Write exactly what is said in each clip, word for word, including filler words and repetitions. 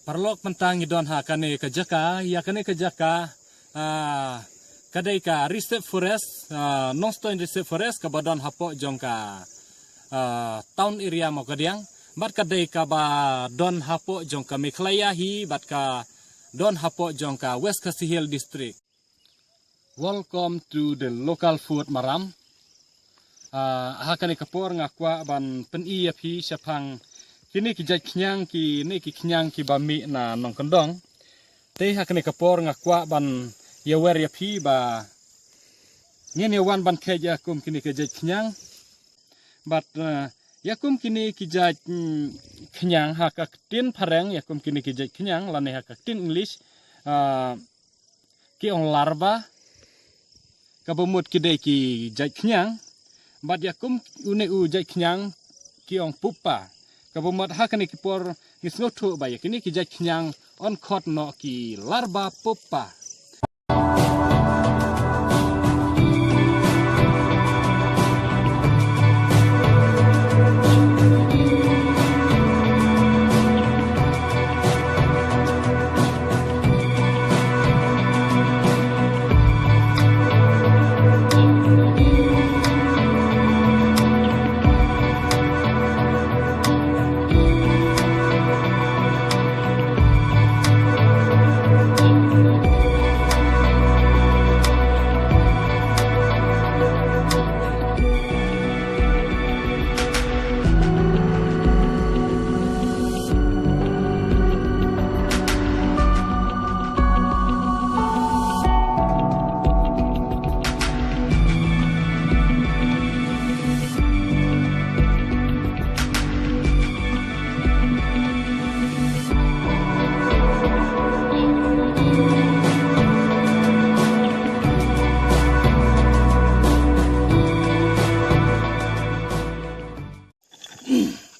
Paralok, mynta ngi don ha kane ka jaka, ïa kane ka jaka, ah, ka dei ka reserve forest, ah, Nongstoiñ Reserve Forest, kaba don hapoh jong ka, ah, town area Mawkadiang, bad ka dei kaba don hapoh jong ka Meghalaya hi, bad ka don hapoh jong ka West Khasi Hills District. Welcome to the local food, Maram. Ah, ha kane ka por nga kwah ban pyni ïa phi shaphang kine ki jait khñiang, kine ki khñiang kiba mih na nongkyndong. Te ha kane ka por nga kwah ban ïawer ïa phi ba ngin ïa wan ban kheit ïa kum kine ki jait khñiang. Bad, ah, ïa kum kine ki jait, mm, khñiang ha ka ktien phareng, ïa kum kine ki jait khñiang lane ha ka ktien English, ah, ki ong larva, kaba mut ki dei ki jait khñiang. Bad ïa kum une u jait khñiang ki ong pupa, kaba mut ha kane ka por ngi sngewthuh ba ïa kine ki jait khñiang yn khot noh ki larva pupa.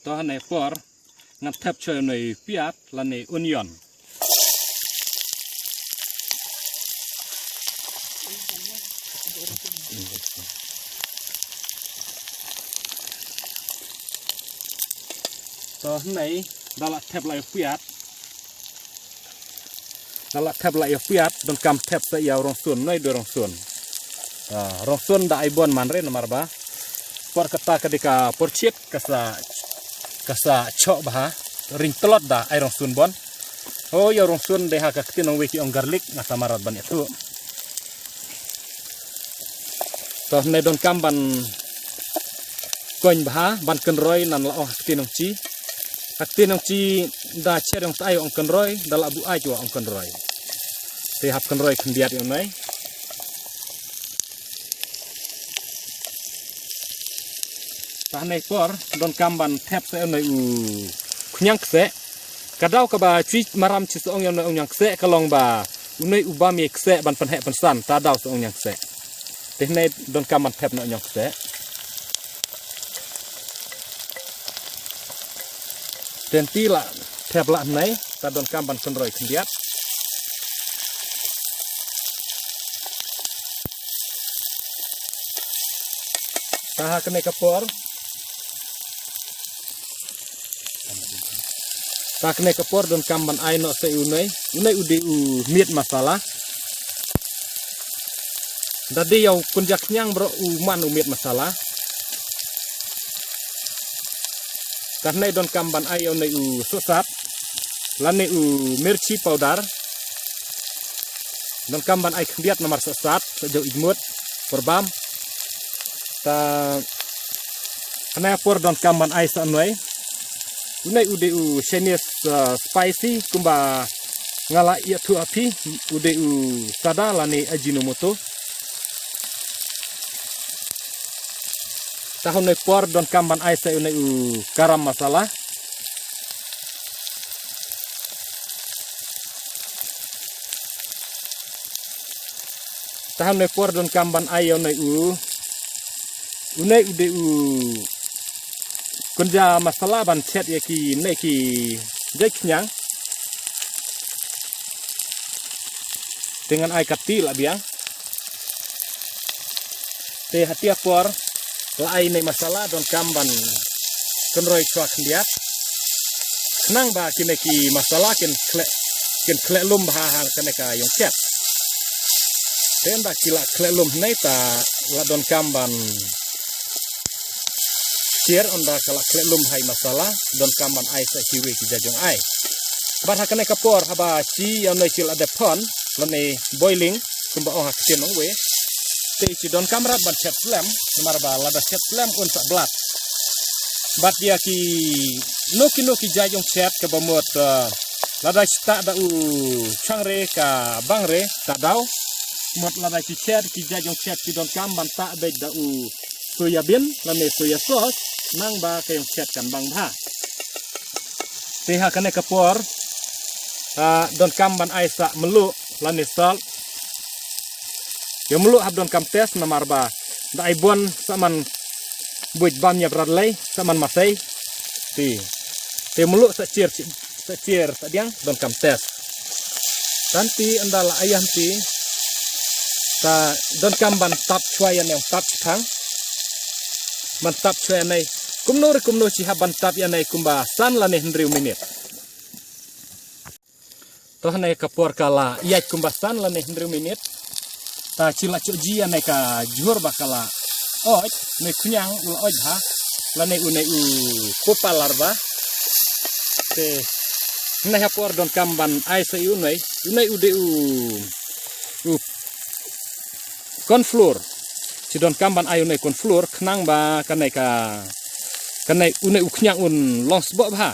To hangne por ngan thep choi noi piat lane onion. To hangne da la thep la ïa piat. Da la thep la ïa piat, donkam thep sa ïa u rongsun, noi dei rongsun. Ah, rongsun da ai bun man re namar ba por kata ka dei ka por chiat ka sa, ka sa choh bha, ring tlot da ai rongsun bun. Oh, ïa u rongsun dei ha ka ktien nongwei ki ong garlic, nga sa mrad ban ïathuh. To hangne donkam ban koin bha, ban kynroi, nan la ong ha ktien nongchi. Ha ktien nongchi da cher ïong tai ong kynroi, da la buaid wa ong kynroi. Te hap kynroi khyndiat ïong nai. Te hangne por donkam ban thep sa ïong nai u khñiang kseh. Ka daw kaba chui Maram chi sa ong ïong nai u khñiang kseh ka long ba u nai u bam ïa kseh ban pynheh pynsan, ta daw sa ong khñiang kseh. Te hangne donkam ban thep na u khñiang kseh. Te hynti la thep la hangne, ta donkam ban kynroi khyndiat. Ta ha kane ka por. Ta kane ka por donkam ban ai noh sa ïa u nai. U nai u dei u meat masala. Da dei ïa u pynjah khñiang bro u man u meat masala. Ka hangne donkam ban ai ïa u nai u sohsat lane u mirchi powder. Donkam ban ai khyndiat namar sohsat, sa jaw ijmut, por bam. Ta hangne por donkam ban ai sa u nai. U nai u dei u Chinese, uh, spicy kumba nga la ïathuh ha phi, u dei u sada lane Ajinomoto. Ta hangne por donkam ban ai sa u nai u garam masala. Ta hangne por donkam ban ai ïa u nai u, u nai u dei u kynja masala ban chet ïa ki nai ki jait khñiang. Te ngan ai kati la biang. Te hatia por la ai nai masala donkam ban kynroi chwa khyndiat. Nang ba kine ki masala kin khleh, kin khleh lum bha ha kane ka ïong chet. Te ynda ki la khleh lum hynne ta la donkam ban chier, ynda ka la khleh lum ha i masala, donkam ban ai sa kiwei ki jait jong ai. Bad ha kane ka por haba chi ïa une chi la dep phon lane boiling, kumba ong ha ktien nongwei, te chi donkam rat ban chet slem, namar ba lada chet slem un sa blat. Bad ïa kino kino ki jait jong chet kaba mut, eh, lada chi tah da u changre ka bangre ta daw. Mut lada chi chet ki jait jong chet chi donkam ban tah beit da u soya bean lane soya sauce, nang ba ka ïong chet kan bang bha. Te ha kane ka por, ah, donkam ban ai sa mluh lane salt. Ïa mluh hap donkam test namar ba da ai bon sa man buit bam ïa brat lei sa man masei. Te, te mluh sa chier, sa chier sa diang donkam test. Tanti ynda la ai ïa hynti ta donkam ban tap chwa ïa ne ong tap chithang. Ban tap chwa ïa ne kumno re kumno chi hap ban tap ïa ne kumba san lane hynriew minit. To hane ka por ka la ïaid kumba san lane hynriew minit. Ta chi la choh ji ïa ne ka jhur ba ka la oit, ne khñiang u la oit bha, lane une u kopalar ba. Te hane ha por donkam ban ai sa i une, une u de u, u corn flour. Chi donkam ban ai une corn flour khnang ba kane ka, kane une u khñiang un long sboh bha.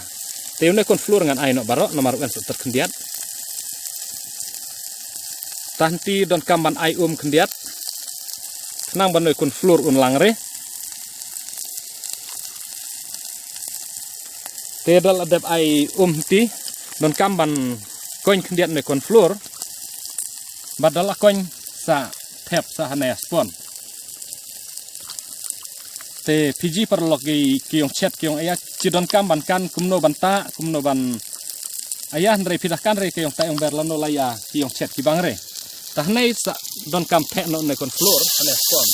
Te une corn flour ngan ai noh baroh namar un sa ter khyndiat. Tanti donkam ban ai um khyndiat khnang ba une corn flour un lang re. Te da la dep ai um hynti donkam ban koin khyndiat une corn flour. Bad da la koin sa thep sa hane spon. Te phi ji paralok ki, ki ïong chet ki ïong aya chi donkam ban kan kumno ban tah, kumno ban aya hynrei phi da kan re ki ïong tah ïong ber lano la ïa ki ïong chet ki bang re. Ta hane sa donkam thep noh une corn flour hane spon.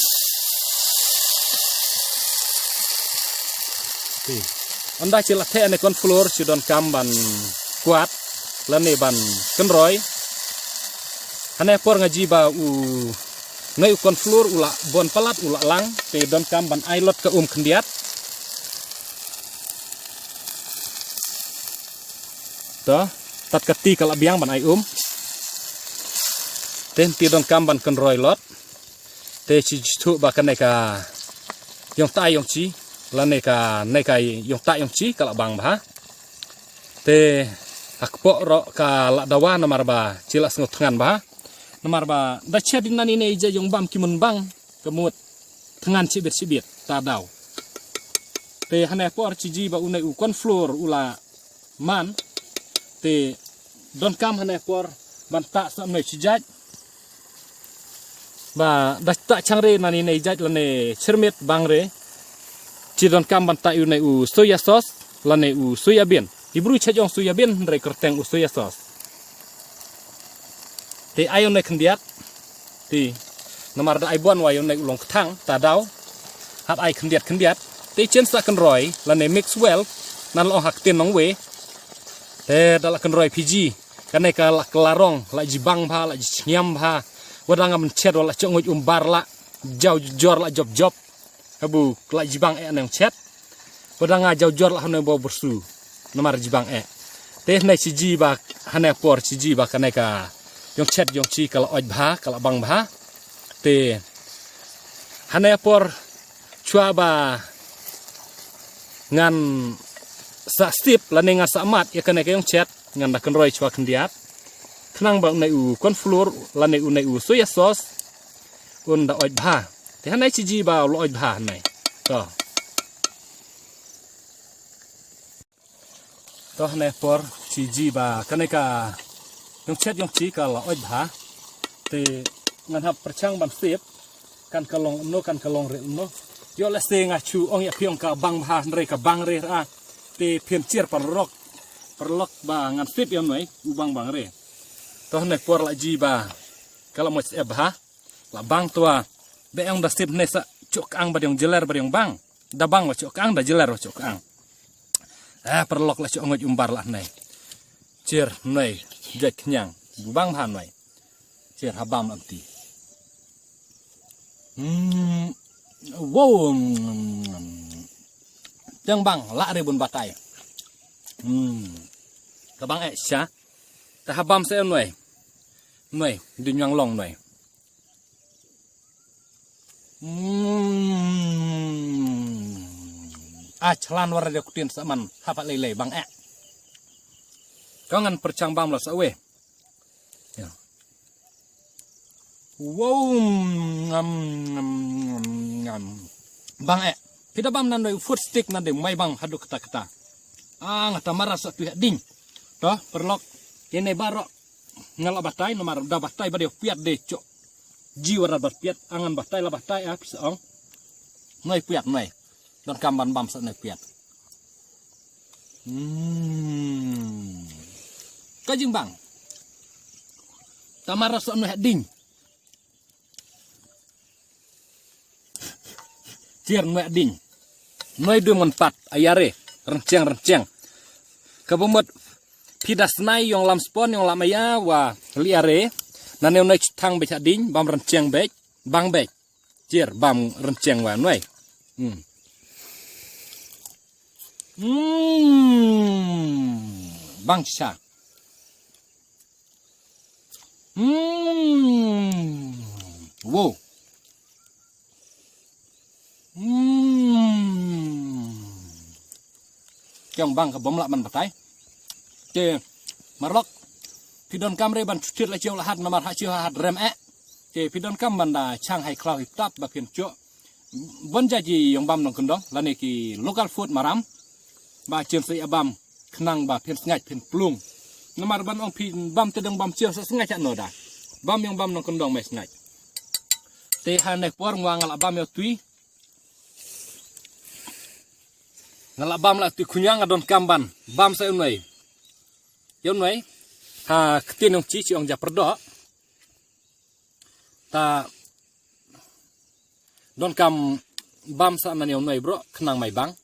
Te ynda chi la thep une corn flour chi donkam ban kwat lane ban kynroi. Hane por nga ji ba u, une u corn flour u la bon palat u la lang, te donkam ban ai lot ka um khyndiat. To, tat ka ti ka la biang ban ai um. Te hynti donkam ban kynroi lot. Te chi ju thuh ba kane ka ïong tah ïong chi lane kane ka ïong tah ïong chi ka la bang bha. Te ha kpoh roh ka la dawa namar ba chi la sngew thngan bha. Namar ba da chet ïa nane ne ïa jait ïong bam ki mun bang ka mut thngan chibit chibit ta daw. Te hane por chi ji ba une u corn flour u la man. Te donkam hane por ban tah sa une chi jait. Ba da tah chang re nane ne jait lane chyrmit bang re. Chi donkam ban tah une u soya sauce lane u soya bean. Ibru cha jong soya bean hynrei kyrteng u soya sauce. Te ai une khyndiat. Te namar da ai bon wa une u long kthang ta daw. Hap ai khyndiat khyndiat. Te chen sa kynroi lane mix well. Nan long ha ktien nongwei. Te da la kynroi phi ji. Kane ka la klarong, la ji bang bha, la ji chniam bha. Wada nga men chet wa la chok nguj um bar la jaw jor la jop jop. Habu la ji bang eh nang chet. Wada nga jaw jor la hane bo bursu. Namar ji bang eh. Te hane chi ji ba hane por chi ji ba kane ka ïong chet ïong chi ka la oit bha, ka la bang bha. Te hane por chwa ba ngan sa sip lane ngan sa mat ïa kane ka ïong chet. Ngan da kynroi chwa khyndiat. Khnang ba une u corn flour lane une u soya sauce un da oit bha. Te hane chi ji ba u la oit bha hane. To. To hane por chi ji ba kane ka ïong chet ïong chi ka la oit bha. Te ngan hap pyrchang ban sip. Kan ka long umno, kan ka long re umno. Ïoh lehse nga chu ong ïa phi ong ka bang bha hynrei ka bang re ra. Te phin chier paralok. Paralok ba ngan sip ïa une u bang bang re. To hane por la ji ba ka la moch sep bha. La bang to wa. Be ong da sip hane sa chok ang ba diong jeler ba diong bang. Da bang wa chok ang, da jeler wa chok ang. Ah, paralok la shu ong ïa umbar la nai. Jer nai, jek nyang. Bang ha nai. Jer habam am ti. Hmm. Wow. Teng bang la re bun batai. Hmm. Ka bang eh sha. Ta habam sa nai. Nai, di nyang long nai. Hmm. A chlan war de kutin sa man hapa lei lei bang eh. Ka ngan perchang bam la sa we. Ya. Wow, ngam, ngam, ngam, ngam. Bang eh. Phi da bam nan doi food stick nan doi mai bang hadu kata kata. Ah, ngata mara sa tu ding. Toh, paralok. Kene baro. Nga la batai, namar da batai ba dei piat de chok. Ji wara bat piat, angan batai la batai ah, pisa ong. Noi piat noi. Don kam ban bam sa noi piat. Hmm. Ka jingbang. Tamara sa noi ding. Tiar nwe ding. Nwe du man pat, ayare, renceng, renceng. Ka bumut, pida snai yong lam spon, yong lam aya, wa li are, nane nwe chutang bech ding, bam renceng bech, bang bech. Tiar, bam renceng wa nwe. Hmm. Hmm. Bang sa. Hmm. Wow. Hmm. Kyong bang ka bom la man batai. Te marlok. Pidon kamre ban chutit la chiu la hat namar ha chiu ha hat rem eh. Te pidon kam ban da chang hai klau hip tap ba pin chok. Bon jaji yong bam nong kendong lane ki local food maram. Ba chen sa bam khnang ba phin sngaid phin plung. Namar ban ong phi bam te dong bam chen sa sngaid cha no da. Bam yong bam nong kendong mai sngaid. Te ha ne por ngwa nga la bam yo tui. Nga la bam la tui khunya nga don kam ban bam sa yong noi. Yong noi. Ha ktin yong chi chi ong ja perdo. Ta don kam bam sa nan yong noi bro khnang mai bang.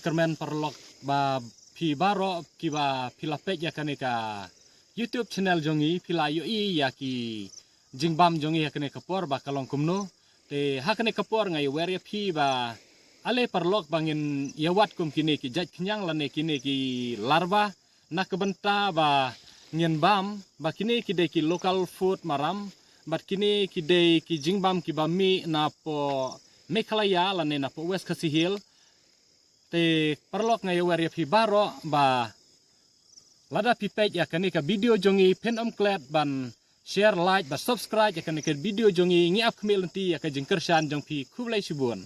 Kyrmen paralok ba phi baroh kiba phi la peit ïa kane ka YouTube channel jong ngi, phi la ïohi ïa ki jingbam jong ngi ha kane ka por ba ka long kumno. Te ha kane ka por nga ïawer ïa phi ba ale paralok ba ngin ïawad kum kine ki jait khñiang lane kine ki larva, na ka bynta ba ngin bam ba kine ki dei ki local food maram, bad kine ki dei ki jingbam kiba mih napoh Meghalaya lane napoh West Khasi Hills. Te paralok, nga ïawer ïa phi baroh ba lada phi peit ïa kane ka video jong ngi, phin ym klet ban share, like bad subscribe ïa kane ka video jong ngi. Ngi ap khmih lynti ïa ka jingkyrshan jong phi. Khublei shibun.